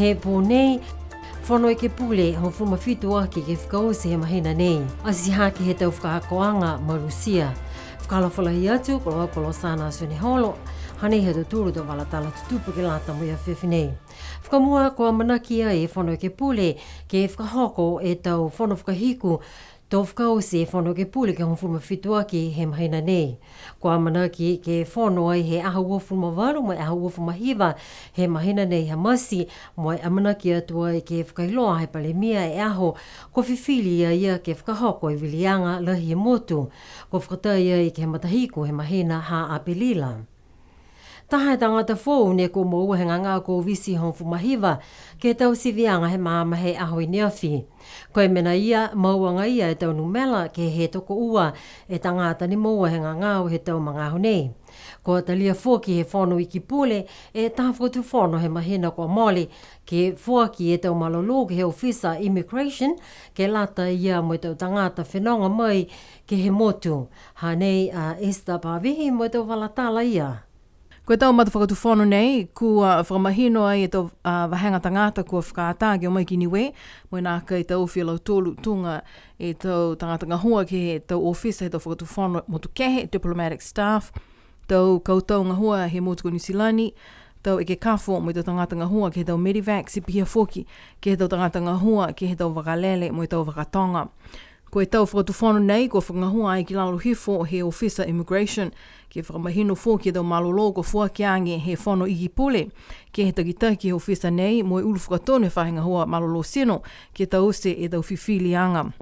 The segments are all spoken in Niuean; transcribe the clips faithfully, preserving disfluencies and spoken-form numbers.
He pō nei, Fono Ekepule hogofulu ma fitu aki ke fakaoti he mahina nei. Ati hake he tau fakaakoaga ma Lusia. Fakaalofa lahi atu, ko au ko Losana Sioneholo, hanei ha tautolu tau vala tala tutupu ke lata mo e afiafi nei. Fakamua, kua amanaki ai e Fono Ekepule ke fakahoko e tau fono fakahiku to fakaoti e Fono Ekepule ke hogofulu ma fitu aki he mahina nei. Kua amanaki ke fono ai he aho uafulu ma valu mo e aho uafulu ma hiva he mahina nei ha Mati, mo e amanaki atu ai ke fakailoa he Palemia e aho kua fifili a ia ke fakahoko e viliaga lahi he motu. Kua fakatai ai ke he matahiku he mahina ha Apelila. Taha e tagata foou ne kua moua he gagao Koviti hogofulu ma hiva ke he tau siviaga he maama he aho i neafi. Ko e mena ia, mau agaia e tau numela ke he tokoua e tagata ne moua he gagao he tau magaaho nei. Kua talia foki he Fono Iki Pule e taha fakatufono he mahina kua mole, ke foaki e tau malolō ke he ofisa Immigration, ke lata ia mo e tau tagata fenoga mai ke he motu. Hanei a Esther Pavihi mo e tau vala tala ia. Ko e tau matafakatufono nei, kua fakamahino ai e tau, a, vahega tagata kua fakaatā ke o mai ki Niue, mo e nākai taofi a lautolu tuga e tau tagata gahua ke he tau ofisa he tau fakatufono motu kehe, diplomatic staff, tau kautau gahua he motu ko Niu Silani, tau ekekafo mo e tau tagata gahua ke he tau medevacs, ti pihia foki ke he tau tagata gahua ke he tau vakalele mo e tau vakatoga. Ko e tau fakatufono nei, kua fakagahua ai ki lalo hifo he ofisa Immigration, ke fakamahino foki e tau malolō kua foaki age he Fono Iki Pule ke he takitaki he ofisa nei, mo e ulu fakatonu he faahi gahua malolō tino, ke taute e tau fifiliaga.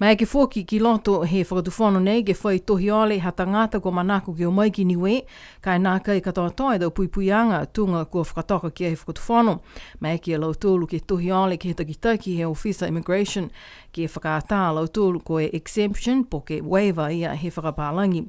Maeke foki ki loto he fakatufono nei ke fai tohi ole ha tagata kua manako ke o mai ki Niue, ka e nākai katoatoa e tau puipuiaga tuga kua fakatoka ki ai he fakatufono. Maeke a lautolu ke tohi ole ke he takitaki he ofisa Immigration, ke fakaatā a lautolu ko e exemption po ke waiver ia he fakapālagi.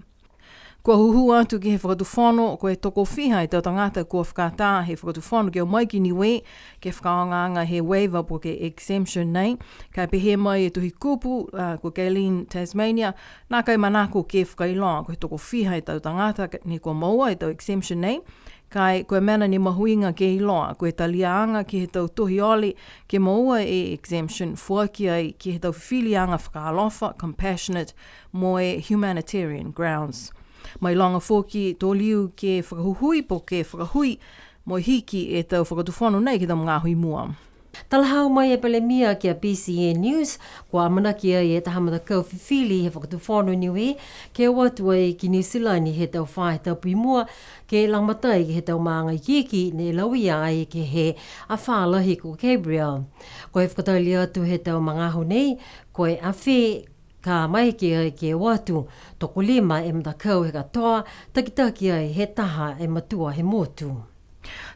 Kua hūhū atu ke he fakatufono, ko e tokofiha e tau tagata kua fakaatā he fakatufono ke o mai ki Niue, ke fakaaogaaga he waiver po ke exemption nei. Ka e pehē mai e Tohikupu, a, ko Gaylene Tasmania, nākai manako ke fakailoa ko e tokofiha e tau tagata ka-, ne kua moua e tau exemption nei. Ka e ko e mena ne mahuiga ke iloa, ko e taliaga ke he tau tohi ole ke moua e exemption, foaki ai ke he tau fifiliaga fakaalofa, compassionate, mo e humanitarian grounds. Mailoga foki to liu ke fakahuhui po ke fakahui mo e hiki e tau fakatufono nei ke he tau magaaho i mua. Talahau mai e Palemia ki a B C N News, kua amanaki ai e taha matakau fifili he fakatufono Niue ke o atu ai ki Niu Silani he tau faahi tapu i mua, ke lagomatai ke he tau maaga ikiiki ne lauia ai ke he afā lahi ko Gabrielle. Ko e fakatali atu he tau magaaho nei, ko e a fē ka maeke ai ke o atu, tokolima e matakau he katoa, takitaki ai he taha e matua he motu.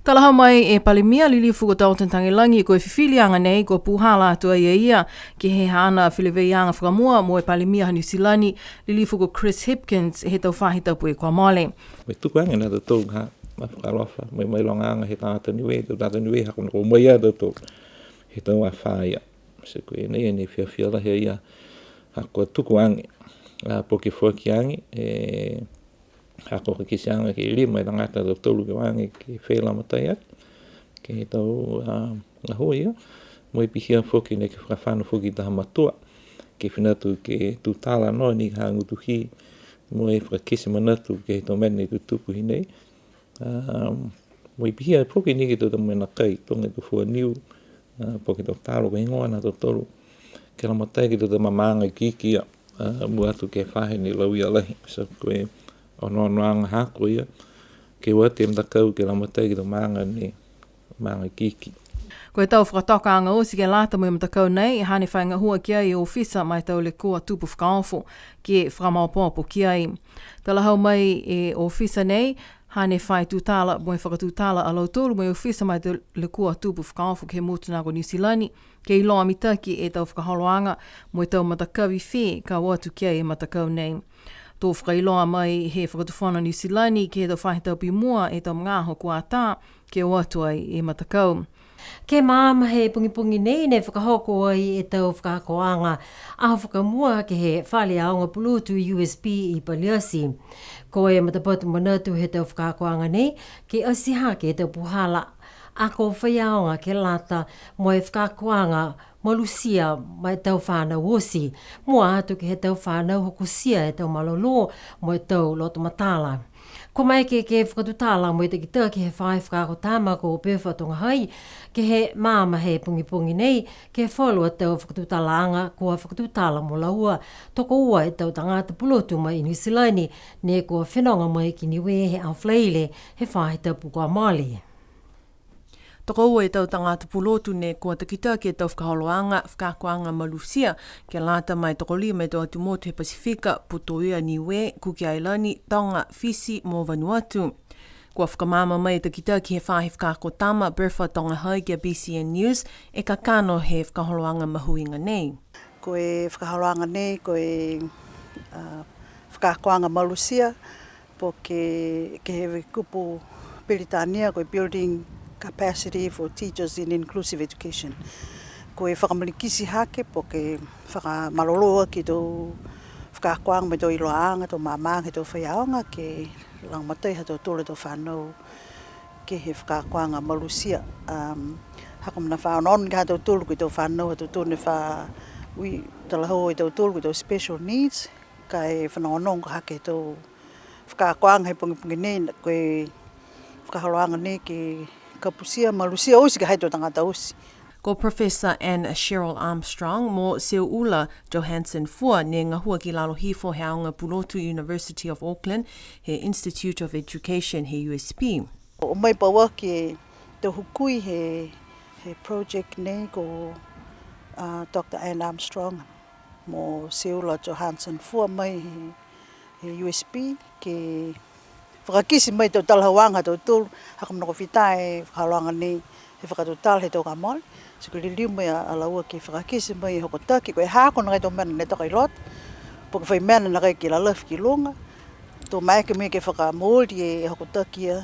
Talahau mai e Palemia, Lilifu ko Dalton Tagelagi, ko e fifiliaga nei kua puhala atu ai e ia ke he haana feleveiaga fakamua mo e Palemia ha Niu Silani, Lilifu ko Chris Hipkins, he tau faahi tapu kua mole. Mo e tuku age ni a tautolu ha, ma fakaalofa, mo e mailogaaga he tagata Niue, tau tagata Niue, ha kua nākai o mai a tautolu he tau afā ia. Ti ko e nei, e nei fiafia lahi a ia, ha kua tuku age, a, po ke foaki age, e, ha ko e fakakiteaga ke lima e tagata ha tautolu ke o age ke fai lagomatai atu ke he tau, a, gahua ia. Mo e pihia foki nei ke fakafano foki taha matua, ke fina atu ke tutala noa ni ha gutuhi, mo e fakakite manatu ke he tau mena ne tutupu hinei. A, mo e pihia foki ni ke he tau mena kai, tuga e tau fua niu, a, po ke tau talo, ko e heigoa ni a tautolu ke lagomatai ke he tau maaga ikiiki ia, a, mua atu ke he faahi ne lauia lahi. So, ko e onoonoaga haaku ia, ke o atu e matakau ke lagomatai ke he tau maaga ne, maaga ikiiki. Ko e tau fakatokaaga oti ke lata mo e matakau nei, hane fai gahua ki ai e ofisa ma e tau lekua tupu fakaofo ke fakamaopoopo ki ai. Talahau mai e ofisa nei, hane fai tutala mo e fakatutala a lautolu mo e ofisa ma e tau lekua tupu fakaofo ke he motu na ko Niu Silani, ke iloa mitaki e tau fakaholoaga mo e tau matakavi fē ka o atu ki ai e matakau nei. To fakailoa mai he Fakatufono Niu Silani ke he tau faahi tapu i mua e tau magaaho kua atā ke o atu ai e matakau. Ke maama he pogipogi nei ne fakahoko ai e tau fakaakoaga aho fakamua ke he fale aoga pulotu U S P i Paliati. Ko e matapatu manatu he tau fakaakoaga nei, ke ati hake e tau puhala Ako faiaoga ke lata mo e fakaakoaga malusia ma e tau fanau oti, mua atu ke he tau fanau hokotia e tau malolō mo e tau loto matala. Kua maeke ke fakatutala mo e takitaki he faahi fakaako tama ko Pefa Togahai, ke he maama he pogipogi nei, ke he falu a tau fakatutalaaga kua fakatutala mo laua, tokoua e tau tagata pulotu mai i Niu Silani, ne kua fenoga mai ki Niue he aho Falaile he faahi tapu kua mole. Tokoua e tau tagata pulotu ne kua takitaki e tau fakaholoaga, fakaakoaga malusia, ke lata mo e tokolima e tau atu motu he Pasifika, putoia Niue, Kuki Ailani, Toga, Fisi, mo Vanuatu. Kua fakamaama mai e takitaki he faahi fakaako tama, Pefa Togahai, ki a B C N News, e kakano he fakaholoaga mahuiga nei. Ko e fakaholoaga nei, ko e, a, fakaakoaga malusia, po ke, ke he kupu Peritania, ko e Building Capacity for Teachers in Inclusive Education. Ko e fakamalikiti hake, po ke fakamalolō aki e tau fakaakoaga mo e tau iloaaga, tau maamaaga he tau faiaoga, ke lagomatai ha tautolu a tau fanau ke he fakaakoaga malusia. Um, ha ko e mena fa onoono ni ha tautolu ko e tau fanau ha tautolu ne fa ui talahau e tautolu ko e tau special needs, ka e fanogonogo hake e tau fakaakoaga he pogipogi nei, ko e fakaholoaga nei ke kapusia, malusia oti ke he tau tagata oti. Ko Professor Anne Cheryl Armstrong mo Seuula Johansen Fua ne gahua ki lalo hifo he aoga pulotu University of Auckland he Institute of Education he U S P. O mai pauaki e tau hukui he, he project nei ko, a, Doctor Anne Armstrong mo Seuula Johansen Fua mai he, he U S P ke fakakite mai e tau talahauaga ha tautolu, ha ko e mena kua fita e fakaholoaga nei he fakatutala he tau kua mole. Ti kua liliu mai a, a laua ke fakakite mai e hokotaki, ko e ha ko e nākai tau mena ne toka i loto, po ke fai mena nākai ke lalafi ki luga. To maeke mai ke fakamooli e hokotaki ia,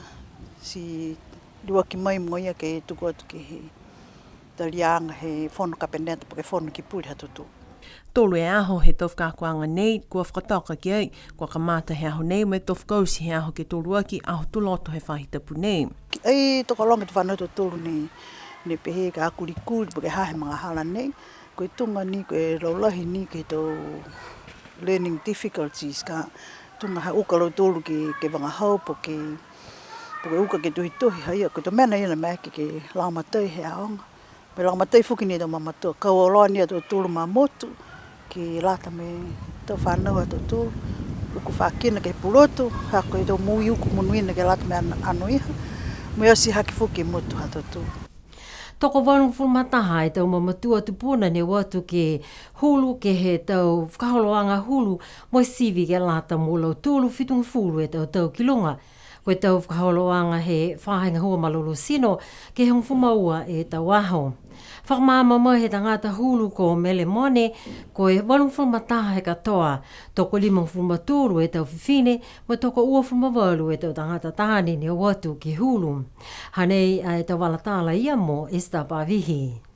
ti liuaki mai mo ia ke tuku atu ke he taliaga he fono kapeneta po ke fono ki pule ha tautolu. Tolu e aho he tau fakaakoaga nei, kua fakatoka ki ai, kua kamata he aho nei, mo e to fakaoti he aho ke toluaki, Aho Tuloto he faahi tapu nei. Ai tokologa e tau fanau ha tautolu nei, ne pehē ka kulikuli, po ke ha he magahala nei, ko e tuga ni, ko e laulahi ni ke he tau learning difficulties, ka tuga ha uka a lautolu ke, ke vagahau, po ke, po ke uka ke tohitohi, ha ia, ko e tau mena ia ne maeke ke, ke lagomatai he aoga. Mo e lagomatai foki ni e tau mamatua, kau auloa ni a tautolu ma motu, ke lata mo e tau fanau ha tautolu, uku fakina ke he pulotu, ha ko e tau moui uku monuina ke lata mo e ano, anoiha, mo e ati hake foki e motu ha tautolu. Tokovalugofulu ma taha e tau mamatua tupuna ne o atu ke hulu ke he tau fakaholoaga hulu mo e sivi ke lata mo lautolu fitugofulu e tau tau ki luga. Ko e tau fakaholoaga he faahi gahua malolō tino ke he hogofulu ma ua e tau aho. Fakamaama mai he tagata hulu ko Mele Mone, ko e valugofulu ma taha he katoa, tokolimagofulu ma tolu e tau fifine, mo e tokouafulu ma valu e tau tagata taane ne o atu ke hulu. Hanei e tau vala tala ia mo Esther Pavihi.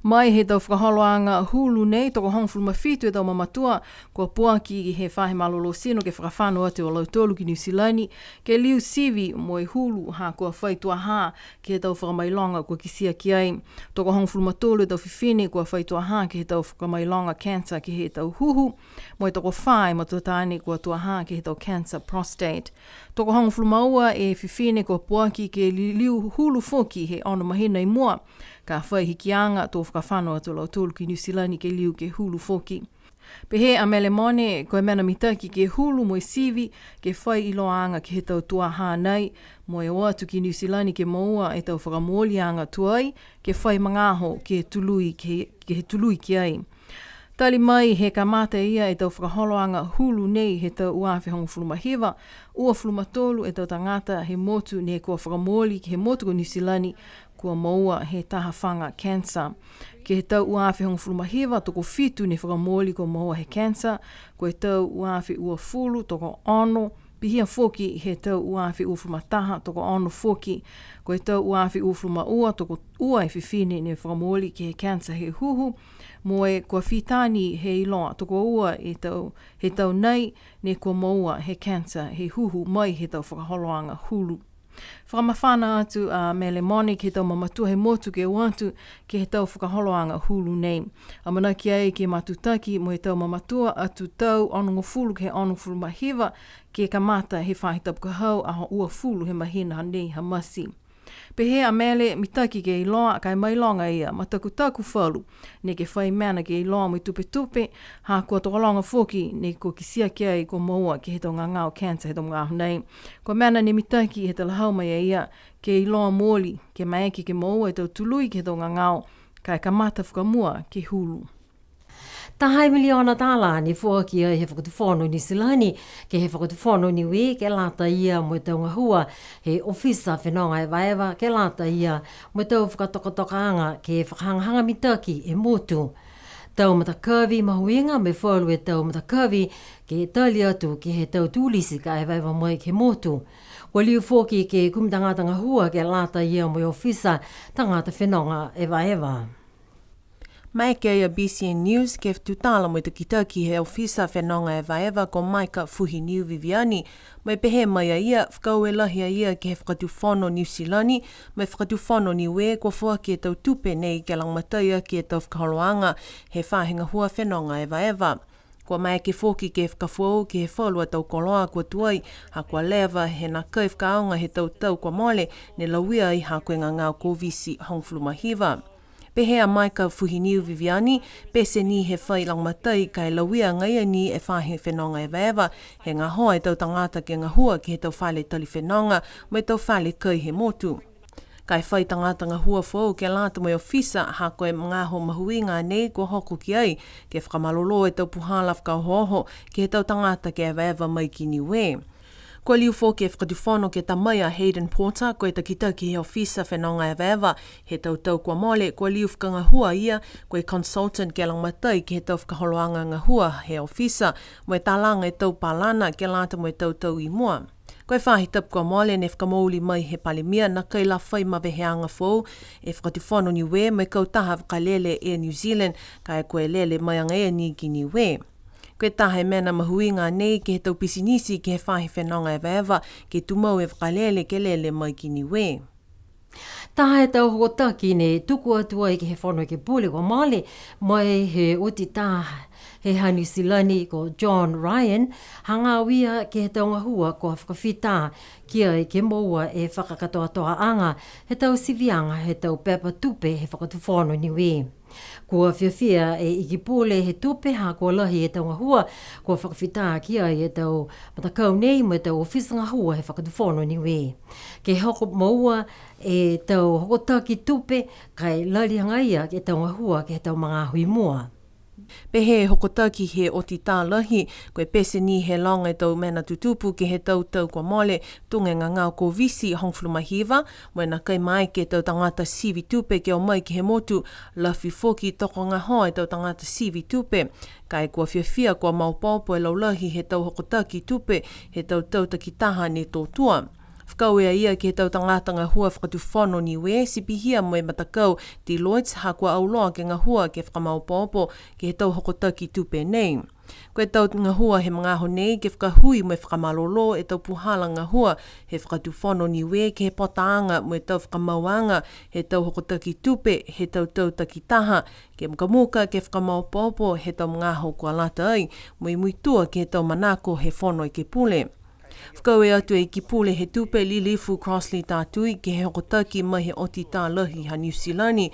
Mai he tau fakaholoaga hulu nei, tokohogofulu ma fitu e tau mamatua, kua puaki he faahi malolō tino ke fakafano atu a lautolu ki Niu Silani, ke liu sivi mo e hulu ha kua fai tuaha ke he tau fakamailoga kua kitia ki ai. Tokohogofulu ma tolu e tau fifine kua fai tuaha ke he tau fakamailoga cancer ke he tau huhu, mo e tokofā e matua taane kua tuaha ke he tau cancer prostate. Tokohogofulu ma ua e fifine kua puaki ke li-, liu hulu foki he ono mahina i mua. Ka fai hikiaga to fakafano atu a lautolu ki Niu Silani ke liu ke hulu foki. Pehē a Mele Mone, ko e mena mitaki ke hulu mo e sivi, ke fai iloaaga ke he tau tuaha nei, mo e o atu ki Niu Silani ke moua e tau fakamooliaga tuai, ke fai magaaho ke tului ke, ke he tului ki ai. Tali mai he kamata e ia e tau fakaholoaga hulu nei he tau ua afe hogofulu ma hiva, uafulu ma tolu e tau tagata he motu ne kua fakamooli ke he motu ko Niu Silani, kua moua he taha faga cancer. Ke he tau ua afe hogofulu ma hiva, tokofitu ne fakamooli kua moua he cancer, ko e tau ua afe uafulu, tokoono, pihia foki he tau ua afe uafulu ma taha, tokoono foki, ko e tau ua afe uafulu ma ua, tokoua e fifine ne fakamooli ke he cancer he huhu, mo e kua fita ni he iloa, tokoua e tau, he tau nei, ne kua moua he cancer he huhu mai he tau fakaholoaga hulu. Fakamafana atu a Mele Mone ke he tau mamatua he motu ke o atu ke he tau fakaholoaga hulu nei. Amanaki ai ke matutaki mo e tau mamatua atu tau onogofulu ke he onogofulu ma hiva, ke kamata he faahi tapu ka hau aho uafulu he mahina nei ha Masi. Pehē a Mele mitaki ke iloa, ka e mailoga ia, matakutaku falu, ne ke fai mena ke iloa mo e tupetupe, ha kua tokologa foki, ne kua kitia ki ai kua moua ke he tau gagao cancer he tau magaaho nei. Ko e mena ne mitaki he talahau mai a ia, ke iloa mooli, ke maeke ke moua e tau tului ke he tau gagao, ka e kamata fakamua ke hulu. Taha e miliona tālā ne foaki ai he Fakatufono Niu Silani ke he Fakatufono Niue ke lata ia mo e tau gahua he ofisa fenoga evaeva ke lata ia mo e tau fakatokatokaaga ke fakahagahaga mitaki e motu. Tau matakavi mahuiga mo e falu e tau matakavi ke tali atu ke he tau tulisi ka evaeva mai ke he motu. Kua liu foki ke kumi tagata gahua ke lata ia mo e ofisa tagata fenoga evaeva. Maeke a B C N News ke tutala mo e takitaki he ofisa fenoga evaeva ko Maika Fuhiniu Viviani, mo e pehē mai a ia, fakaaue lahi a ia ke he Fakatufono Niu Silani, mo e Fakatufono Niue kua foaki e tau tupe nei ke lagomatai aki e tau fakaholoaga he faahi gahua fenoga evaeva. Kua maeke foki ke fakafoou ke he falu a tau koloa kua tuai, ha kua leva he nākai fakaaoga he tau tau kua mole, ne lauia ai ha ko e gagao Koviti hogofulu ma hiva. Pehē a Maika Fuhiniu Viviani, pete ni he fai lagomatai ka e lauia agaia ni e faahi fenoga evaeva, he gahoa e tau tagata ke gahua ke he tau fale tali fenoga, mo e tau fale kai he motu. Ka e fai tagata gahua foou ke lata mo e ofisa, ha ko e magaaho mahuiga nei kua hoko ki ai, ke fakamalolō e tau puhala fakaohooho, ke he tau tagata ke evaeva mai ki Niue. Kua liu foki e Fakatufono ke ta mai a Hayden Porter, ko e takitaki he ofisa fenoga evaeva, he tau tau kua mole, kua liu fakagahua a ia, ko e consultant ke lagomatai ke he tau fakaholoaga gahua he ofisa, mo e talaga e tau palana ke lata mo e tau tau i mua. Ko e faahi tapu kua mole ne fakamooli mai he Palemia nākai la fai maveheaga foou e Fakatufono Niue mo e kautaha vakalele Air New Zealand, ka e ko e lele mai agaia ni ki Niue. Ko e taha e mena mahuiga nei ke he tau pisinisi ke he faahi fenoga evaeva, ke tumau e vakalele ke lele mai ki Niue. Taha e tau hokotaki ne tuku atu ai ke he Fono Ekepule kua mole, mai he oti tā he ha Niu Silani ko John Ryan, hagaao ia ke he tau gahua kua fakafita ki ai ke moua e fakakatoatoaaga he tau siviaga he tau pepa tupe he Fakatufono Niue. Kua fiafia e Iki Pule he tupe ha kua lahi e tau gahua kua fakafita ki ai e tau matakau nei mo e tau ofisa gahua he Fakatufono Niue. Ke hoko moua e tau hokotaki tupe, ka e lali agaia e tau gahua ke he tau magaaho i mua. Pehē e hokotaki he oti tā lahi, ko e pete ni he loga e tau mena tutupu ke he tau tau kua mole, tuga e gagao Koviti hogofulu ma hiva, mo e nākai maeke e tau tagata sivi tupe ke o mai ke he motu, lafi foki tokogahoa e tau tagata sivi tupe. Ka e kua fiafia kua maopoopo e laulahi he tau hokotaki tupe he tau tau takitaha ne tō tua. Fakaaue a ia ke he tau tagata gahua Fakatufono Niue, ti pihia mo e matakau Deloitte ha kua auloa ke gahua ke fakamaopoopo ke he tau hokotaki tupe nei. Ko e tau gahua he magaaho nei ke fakahui mo e fakamalolō e tau puhala gahua he Fakatufono Niue ke he potaaga mo e tau fakamauaga he tau hokotaki tupe he tau tau takitaha, ke mukamuka ke fakamaopoopo he tau magaaho kua lata ai, mo e muitua ke he tau manako he Fono Ekepule. Fakaaue atu e Iki Pule he Tupe Lilifu Crossley Tatui ke he hokotaki mai he oti tā lahi ha Niu Silani.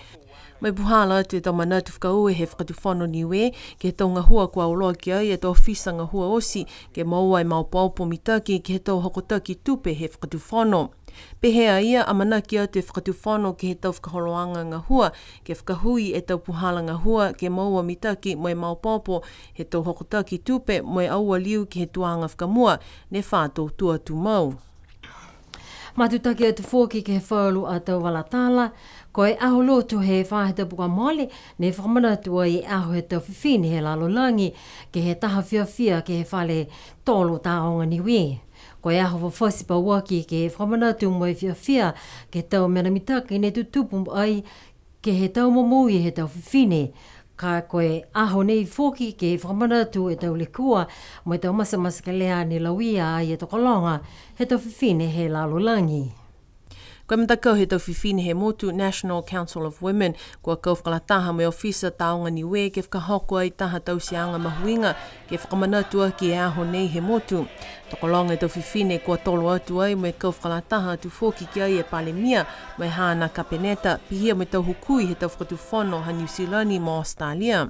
Mo e puhala atu e tau manatu fakaaue he Fakatufono Niue, ke he tau gahua kua auloa ki ai e tau ofisa gahua oti, ke moua e maopoopo mitaki ke he tau hokotaki tupe he Fakatufono. Pehē a ia, amanaki atu e Fakatufono ke he tau fakaholoaga gahua, ke fakahui e tau puhala gahua, ke moua mitaki mo e maopoopo he tau hokotaki tupe, mo e aua liu ke he tuaga fakamua, ne fa tō tua tumau. Matutaki atu foki ke he falu a tau vala tala, ko e Aho Lotu he faahi tapu kua mole, ne fakamanatu ai e Aho he Tau Fifine he Lalolagi, ke he taha fiafia ke he fale tolo Tāoga Niue. Ko e aho fafati pauaki ke fakamanatu mo e fiafia ke he tau mena mitaki ne tutupu ai ke he tau momoui he tau fifine. Ka ko e aho nei foki ke fakamanatu e tau lekua mo e tau matematekelea ne lauia ai e tokologa he tau fifine he lalolagi. Ko e matakau he tau fifine he motu, National Council of Women, kua kau fakalataha mo e ofisa Tāoga Niue ke fakahoko ai taha tauteaga mahuiga ke fakamanatu aki e aho nei he motu. Tokologa e tau fifine kua tolo atu ai mo e kau fakalataha atu foki ki ai e Palemia mo e haana Kapeneta, pihia mo e tau hukui he tau fakatufono ha Niu Silani mo Australia.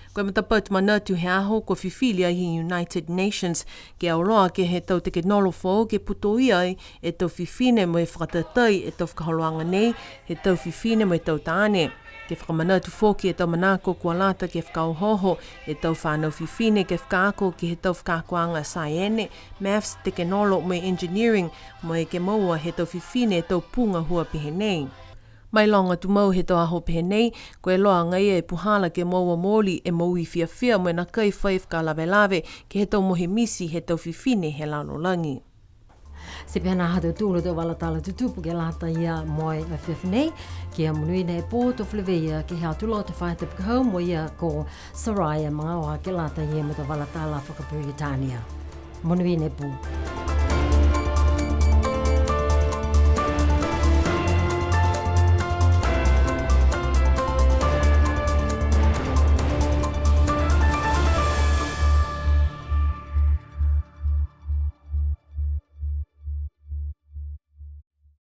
Ko e matapatu manatu he aho kua fifili ai he United Nations ke auloa ke he tau tekenolosi foou ke putoia ai e tau fifine mo e fakatatai e tau fakaholoaga nei he tau fifine mo e tau taane. Ke fakamanatu foki e tau manako kua lata ke fakaohooho e tau fanau fifine ke fakaako ke he tau fakaakoaga saiene, maths, tekenolo mo e engineering, mo e ke moua he tau fifine e tau puga hua pehē nei. Mailoga tumau he tau aho pehē nei, ko e loga agaia e puhala ke moua mooli e moui fiafia mo e nākai fai fakalavelave ke he tau mohe miti he tau fifine he lalolagi. Ti pihia ha tautolu a tau vala tala tutupu ke lata ia mo e afiafi nei, kia monuina e pō, to feleveia ke he ha tautolu a tau faahi tapu ka hau mo ia ko Soraya Magaoa ke lata ia mo e tau vala tala fakaperitania. Monuina e pō.